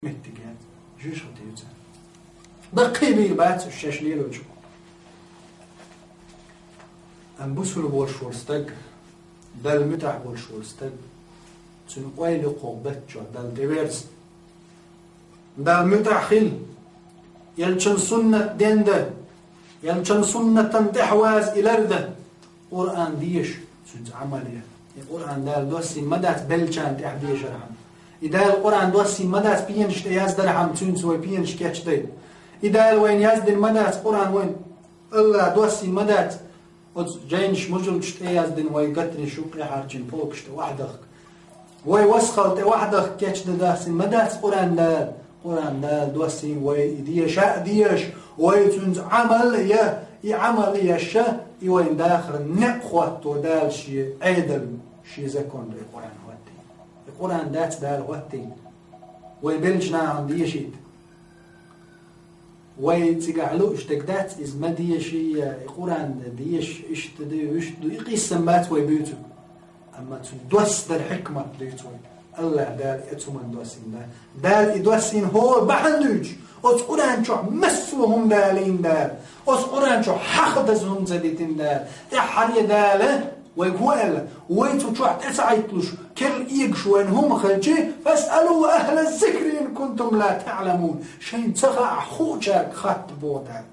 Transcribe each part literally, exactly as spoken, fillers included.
меттиг яц. Жуьшхати ю царна. Даккхий бийр бац уьш шаьш лелочу. Амма бусулба волуш волу стаг, Далла муьтӀахь волуш волу стаг, цуьнан ойла ю кху беттачохь Далла тӀеверза. Далла муьтӀахь хила, Элчан суннат денда, Элчан суннатан тӀаьхьаваза и ларда, Къуръан деша, цуьнца Ӏамал ян. И Къуръан Дала доссийна ма дац беллачарна тӀехь дешархьама. И Дала Къуръан доссийна ма дац пенаш тӀе яздархьама, цуьнца вай пенаш кечдайта. И Дала вайна яздина ма дац Къуръан вайн, АллахӀа доссийна ма дац оцу жайнаш мужаллаш тӀе яздина вай гатанаш юккъе хьарчийна полкаш тӀе охьадахка. Вай васхалла тӀе охьадахка кечдан дассийна ма дац Къуръан Дала. Къуръан Дала доссийна вай и деша а дезаш, вай цуьнца Ӏамал а ян, и Ӏамал еш а, и вайн дахаран некъ хӀотто Дала Шен Ӏедална, Шен законна и Къуръан хӀоттийна. И Къуръан дац Дала хӀоттийна вай беллачу нахана дешийта. Вай цигахь лууш дерг дац, иза ма деший, и Къуръан деша, иштта ду, вуьшта ду, и къийсам бац вай буьйцург. Амма цу доссадар хьикмат дуьйцу вай. АллахӀа Дала и цу хӀуманна доссийна. Дала и доссийна хӀора бахьана дуьйцуш, оцу Къуръан чохь массо а хӀума далийна Дала. Оцу Къуръан чохь хьахдаза хӀума ца дитина Дала. ТӀаьххьара Дала вайга хӀун аьлла? Вай цу чохь тӀе ца Ӏитталуш, керла эгаш вайна хӀума хилча, «Фасъалу ахӀла зикри ин кунтум ла таӀламун». Шайна ца хаахь хуучаьрга хатта боху Дала.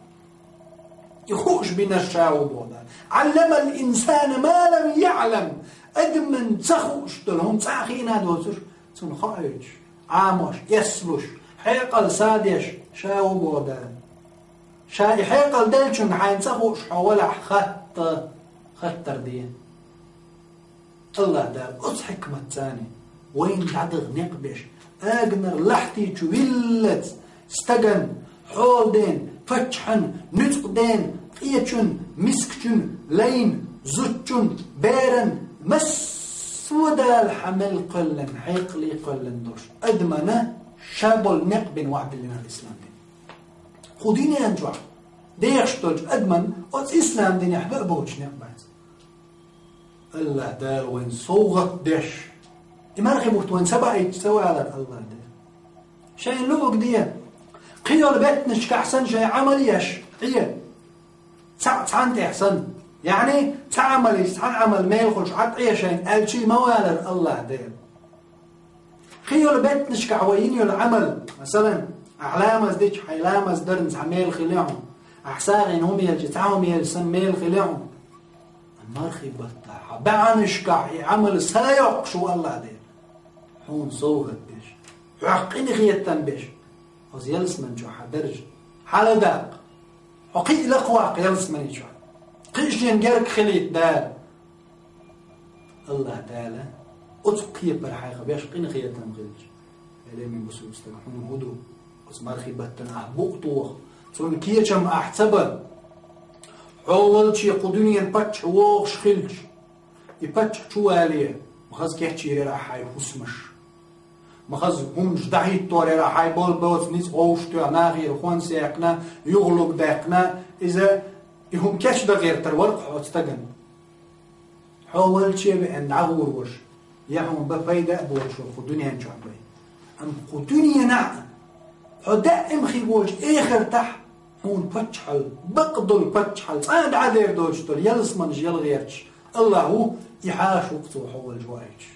И хууш бинарг ша ву боху Дала. «Ӏалламал инсана ма лам яӀлам». Адамна ца хууш долу хӀума цкъа а хиъна доцурш, цунна хоуьйтуш, Ӏамош, эслуш, хьекъал садеш ша ву боху Дала. Ша и хьекъал деллачунна хьайна ца хууш хьо валахь хатта, хаттар де. АллахӀа Дала оцу хьикматца вайна дӀадахна некъ беш, аганара лахьти чу виллалц, стаган, хьолден, паччахьан, нуьцкъаден, къечун, мискачун, лайн, зудчун, беран, массо а Дала хьан мел кхоьллина, хьекъале кхоьллина долуш адамана ша болу некъ бина вахьдиллина ислам дин. Кху дуьнен чохь дехаш долчу адаман оцу ислам динехь бан а боцуш некъ бац. АллахӀа Дала вайн совгӀат деш, и мархи бутт вайн ца баийтча ца валар АллахӀа Дала. Шайн луъург де, кхин йолу беттанашкахь санна шайн Ӏамал еш, Ӏе, цхьаъ цхьаьна тӀехь санна. Яъни, цхьа Ӏамал йича, цхьана Ӏамал мел хуьлуш Ӏад Ӏе шайн аьлчий ма валар АллахӀа Дала. Кхин йолу беттанашкахь вай йина йолу Ӏамал, масалан, ахь ламаз дича, хьайн ламаз дарна цхьа мел хилла хьуна, ахь сагӀина хӀума елча, цхьа хӀума елча санна мел хилла хьуна. Мархи баттахь, хьан баьӀанашкахь и Ӏамал са йоккхуш ву АллахӀа Дела. Хьуна совгӀат деш, хьох къинхетам беш, оцу ялсамани чохь хьан даржа хьаладаккха. Хьо кхин а лакхаваккха ялсамани чохь. Кхин а шена герга хилийта Дала. АллахӀа Дала оцу кхепара хьайх беш къинхетам хилча, элемин бусулба стаг, хьуна хӀун ду? Оцу мархи баттана ахь букъ тоха, цунна кечам ахь ца бан. Хьо волче кху дуьненан паччахь вогӀуш хилча, и паччахь чу вале, ма хаза кечйийр яра хьайн хӀусамаш. Ма хаза хӀуманаш дӀахӀиттор яра хьайн, болу боцу ницкъ гӀовш тоьхна, нахера хон сехкна, юхалург даьккхина, иза и хӀума кечдан гӀертар вара-кх хьо оцу стагана. Хьо валче веана дӀагӀур ваш, я хьуна бан пайда а боцуш вара кху дуьнен чохь бен. Амма кху дуьненахь а, хьо даима хир волчу эхартахь, хьуна паччахьалла, бакъдолу паччахьалла, цкъа а дӀа а дер доцуш долу ялсаманаш яла гӀерташ АллахӀ ву, и хьаша ву-кх цо хьо волчу ваийтуш.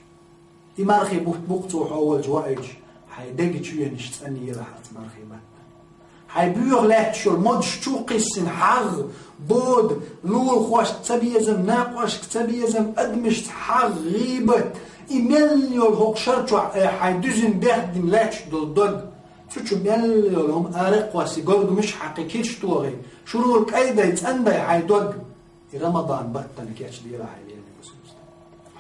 И мархи бутт бу-кх цо хьо волчу ваийтуш, хьайн дега чоьнаш цӀанъелахь оцу мархи баттана. Хьайн боьха лаьтташ йолу модаш чу кхиссина хьагӀ, бода, лулахошца цабезам, накъошка цабезам, адамашца хьагӀ, гӀийбат, и мел йолу хӀокху шар чохь, э, хьайн дуьзина бехдина лаьтташ долу дог. Цу чу мел йолу хӀума ара а кхоссий, горгамаш а хьаькхий, кирш а тохий, шурула кӀайдай, цӀандай хьайн дог. И Рамадан баттана кечделахь, элемин бусулба стаг.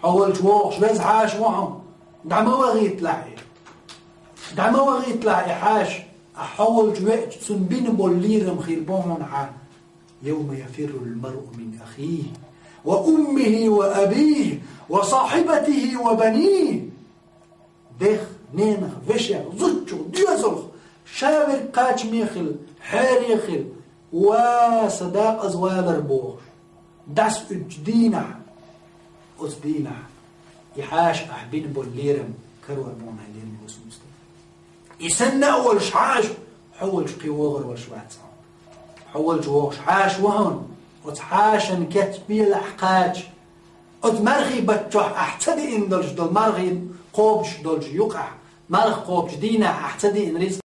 Хьо волчу вогӀуш веза хьаша ву хьуна. ДӀа ма вахийталахь и. ДӀа ма вахийталахь и хьаша. Ахь хьо волчу веача, цунна бина болу лерам хир бу хьуна хьан. «Явма яфиррул маръу мин ахихи, ва уммихи, ва абихи, ва сахьибатихи, ва банихи». Дех, ненах, вешех, зудчух, доьзалх, ша верг кхачаме хила, хьере хила, ва сан декъаза валар бохуш, дӀасауьдучу дийнахь, оцу дийнахь, и хьаша ахь бина болу лерам карор бу хьуна, элемин бусулба стаг. И санна а волуш хьааш, хьо волчу кхин вогӀур волуш вац хьо. Хьо волчу вогӀуш хьаша ву хьуна, оцу хьашан кечбелахь кхача, оцу мархий баттахь ахь ца диъна долуш долу, мархий кхобуш долчу юкъахь, марха кхобучу дийнахь ахь ца диъна рицкъ